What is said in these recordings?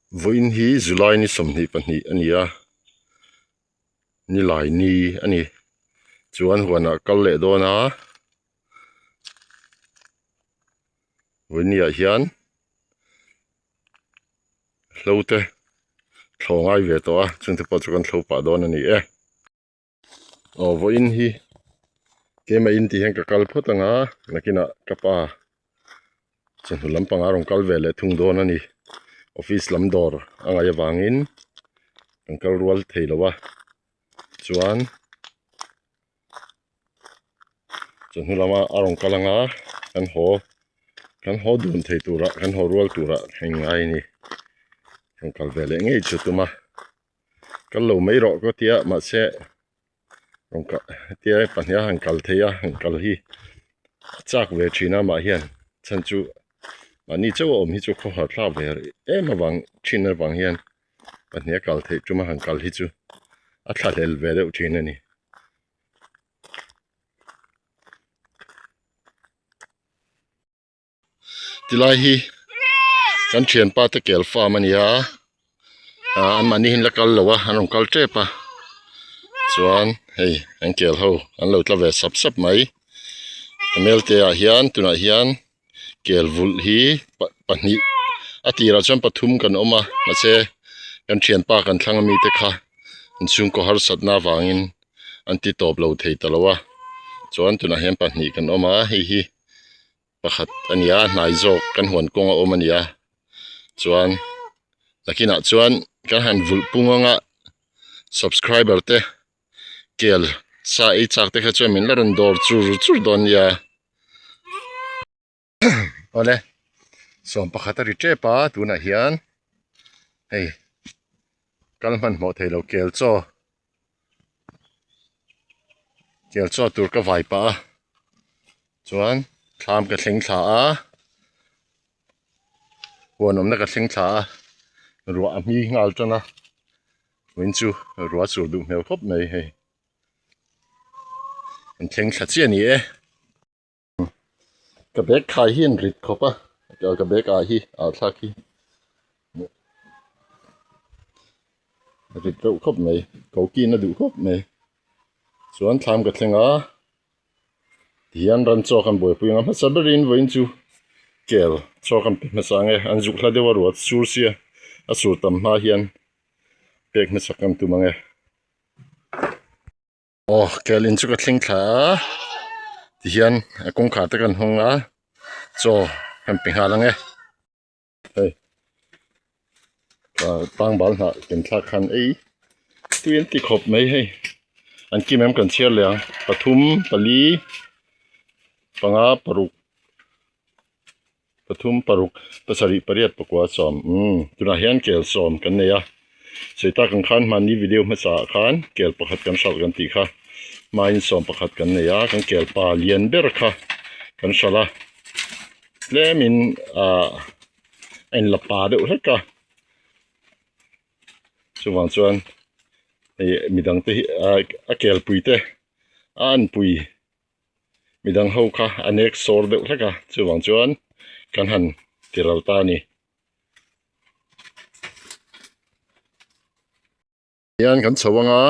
Vawiin hi July ni 22 a ni a, nilai ni a ni. Chuan huanah kal leh dawn a, vawiin ni ah hian hlo te thlo ngai ve tawh a, chungte pawh chu kan thlo pah dawn a ni e. Aw vawiin hi keimah in tih hian ka kal phawt ang a nakinah ka pa chawhnu lampang a rawn kal ve leh thung dawn a ni office lam dawr a ngaih avangin kan kal rual thei lo a chuan chawhnu lama a rawn kal ang a kan haw kan haw dun thei turah kan haw rual turah heng ngai a ni rawn kal ve leh ngei chu tum a. Kal lo mai rawh ka tia mahse rawn kal hetia pahnih a han kal thei a han kal hi a chak ve thin a mah hian chhan chu mahni chauh a awm hi chu khawhar thlak ve em avang thin avang hian pahnih a kal theih tum a han kal hi chu a thlahlel ve deuh thin a ni. Tilai hi kan thianpa te kel farm a ni a ah an mahni hi an la kal lo a an rawn kal tep a chuan hei an kel ho an lo tla ve sap sap mai a hmel te ah hian tunah hian kel vulh hi pahnih a tirah chuan pathum kan awm a mahse kan thianpa kan thlang ami te kha an chhungkaw harsatna avangin an ti tawp lo thei ta lo a chuan tunah hian pahnih kan awm a hei hi. Pakhat a ni a hnai zawk kan huan kawng a awm a ni a chuan nakinah chuan kan han vulh pung anga subscriber te kel sa ei chak te kha chuan min la rawn dawr chur chur dawn nia awle sawm pakhat a ri tep a tunah hian hei kal hmanhmawh thei lo kel chaw. Kel chaw tur ka vai pah a chuan thlam ka thleng thla a huan awmna ka thleng thla a ruah a hmi nghal tan a vawiin chu ruah a chur duh hmel khawp mai hei an thleng thla chiah a ni e. Ka bag khai hi an rit khawp a ka bag ah hi ah thlak hi rit reuh khawp mai ko kin a duh khawp mai chuan thlam ka thleng a tihian ran chaw kan buaipui ang a hmasa berin vawiin chu kel chaw kan pe hmasa ang e an zuk hla deuh a ruat sur sia a sur tam hma hian pek hmasa kan tum ang e. Aw kel in chu ka thleng thla a tihian a kawngkhar te kan hawng a chaw kan pe nghal ang e hei ah tangbal hnah ken thlak khan ei tui an ti khawp mai hei an kim em kan chhiar leh ang pathum pali panga paruk. Pathum paruk pasarih pariat pakua sawm umm tunah hian kel sawm kan nei a sawi tak ang khan hmanni video hmasa ah khan kel pakhat kan hralh kan tih kha hmain sawm pakhat kan nei a kan kel pa lian ber kha kan hralh a tlemin ah a inla pa deuh hlek a chuvang chuan hei midang te hi ah a kelpui te a anpui. Midang ho kha a nek sawr deuh hlek a, chuvang chuan kan han ti ral ta a ni. Hian kan chho anga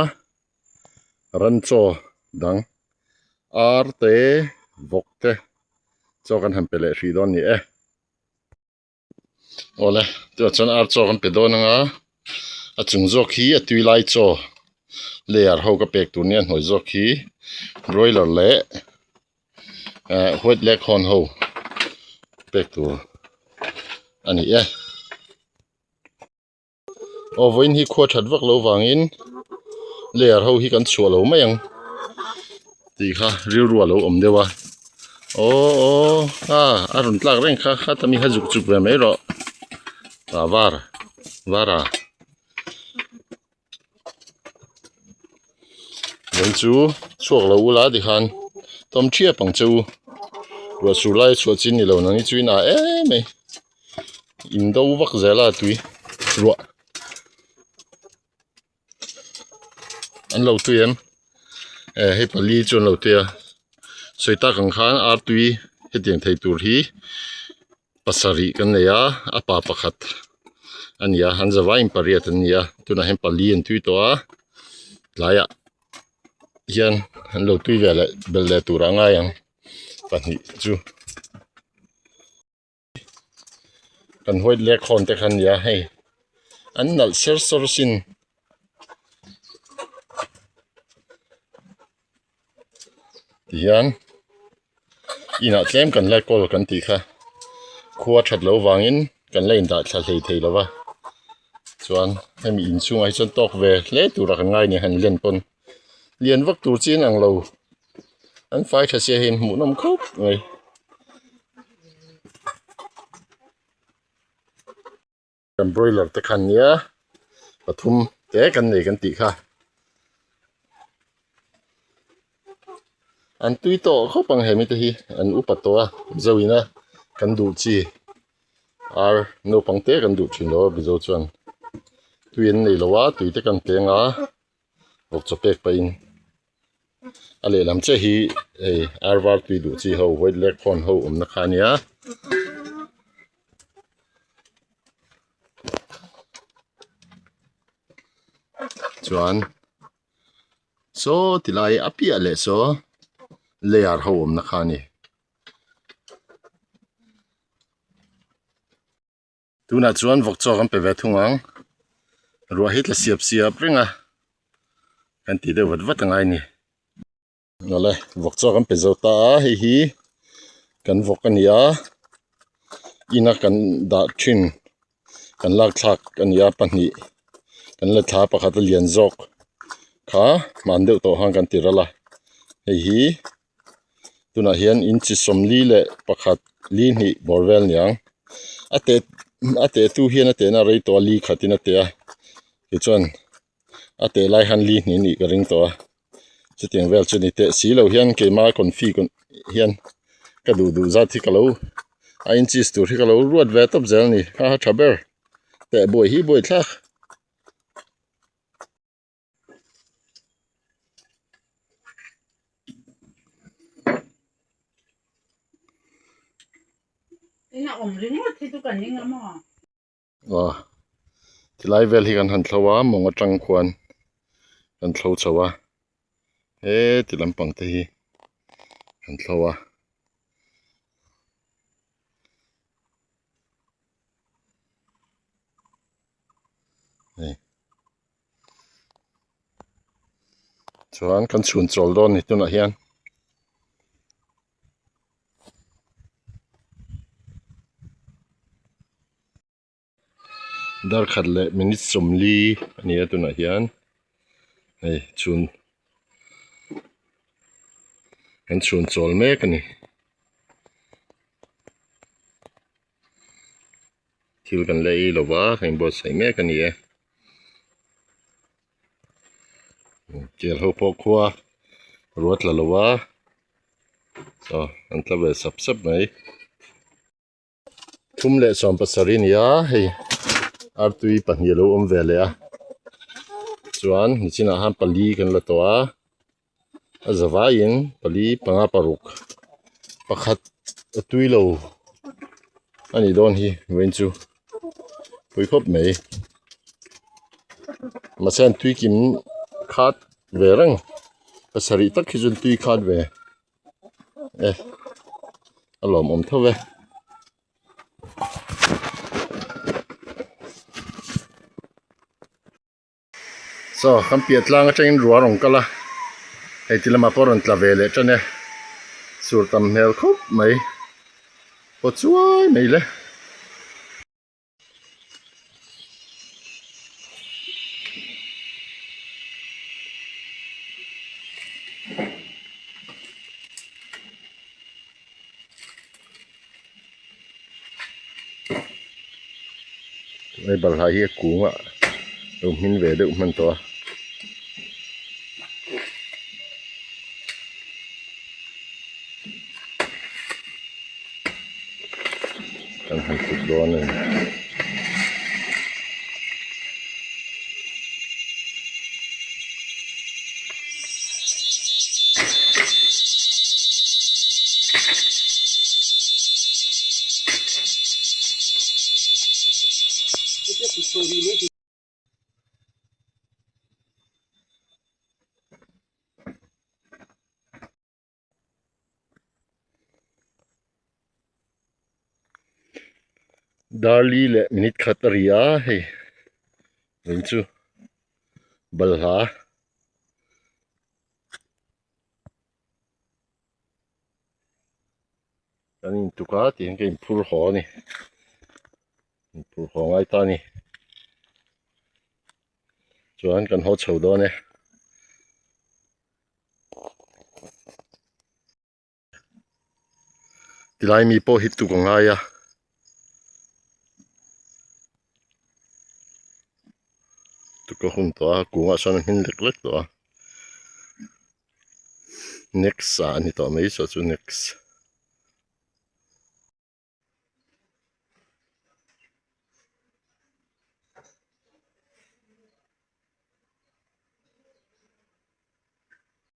ran chaw dang ar te vawk te chaw kan han pe leh hrih dawn a ni e. Awle tunah chuan ar chaw kan pe dawn anga a chung zawk hi a tui lai chaw layer ho ka pek tur nia hnuai zawk hi broiler leh eh white leg horn ho pek tur a ni e. Aw vawiin hi khua that vak lo vangin layer ho hi kan chhuah lo mai ang tih kha rilru a lo awm deuh a aw aw a a rawn tlak reng kha kha tami kha zuk chuk ve mai rawh a var var a vawiin chu chhuak lo ula tikhan tawm thiap ang che u ruah sur lai a chhuah chin ni lo nang hi chu in ah em mai. In do vak zel a tui ruah an lo tui em eh hei pali chu an lo tui a sawi tak ang khan ar tui hetiang thei tur hi pasarih kan nei a a pa pakhat. a ni a an zavaiin pariat an ni a tunah hian pali an tui tawh a tlaiah hian an lo tui ve leh belh leh turah a ngai ang pahnih chu. Kan white lek hawn te kha nia hei an nalh ser sawr sin tihian inah tlem kan la kawl kan tih kha khua that loh vangin kan la indah thla hlei thei lo va chuan hemi inchhungah hi chuan tawk ve hle tura kan ngai nia han len pawn lian vak tur chi an ang lo an fai tha sia hei hmuhnawm khawp mai. Kan broiler te khan nia pathum te kan nei kan tih kha an tui tawh khawp ang he mite hi an upa tawh a mizo ina kan duh chi ar naupang te kan duh thin lo a mizo chuan tui an nei lo a tui te kan peng a vawk chaw pek pahin. A lehlam chiah hi hei ar var tui duh chi ho white leg horn ho awmna kha a nia. Chuan saw ti lai a piah leh saw layer ho awmna kha a ni. Tunah chuan vawk chaw kan pe ve thung ang ruah hi tla siap siap reng a kan tih deuh vat vat angai a ni awle vawk chaw kan pe zo ta a hei hi kan vawk a ni a ina kan dah thin kan lak thlak a ni a pahnih kan la thla pakhat a lian zawk kha hman deuh tawh khan kan ti ral a hei hi. Tunah hian inchi sawmli leh pakhat li hnih bawr vel niang a teh a teh tu hian a tehna rei tawh a li khatin a teh a tichuan a teh lai hian li hnih nih ka ring tawh a chutiang vel chu ni teh si lo hian keima confi hian ka duh duh zat hi ka lo a inches tur hi ka lo ruat ve tawp zel a ni kha a tha ber teh buai hi buai thlak. Aw tilai vel hi kan han thlo a mawng atang khuan kan thlo chho a heti lampang te hi kan thlo a. Hei chuan kan chhun chawl dawn a ni tunah hian dar khat leh minute sawmli a ni a tunah hian hei chhun kan chhun chawl mek a ni. Thil kan la ei lova kan inbuatsaih mek a ni e. Kel ho pawh khua ruat la lo a aw an tla ve sap sap mai. Thum leh sawm pasarih a ni a hei artui pahnih a lo awm ve leh a chuan nichinah khan pali kan la tawh a. A zavaiin pali panga paruk pakhat a tui lo a nih dawn hi vawiin chu pui khawp mai mahse an tui kim khat ve reng pasarih tak hi chu an tui khat ve e a lawmawm tho e. Saw kan piah tlang atangin ruah a rawn kal a hei ti lamah pawh a rawn tla ve leh tan e sur tam hmel khawp mai paw chuai mai le. Hei balhla hi a kung ah lo hmin ve deuh hman tawh a. Kan han kut dawn a ni. Darli leh minute khat a ri a hei in chu balhla. Kan intuk a tih hian ka inphur haw a ni inphur haw ngai ta a ni chuan kan haw chho dawn e. Tilai mi pawh hi tuk a ngai a. Tuk a hun tawh a kungah sawn a hmin lek lek tawh a next ah a ni tawh mai saw chu next.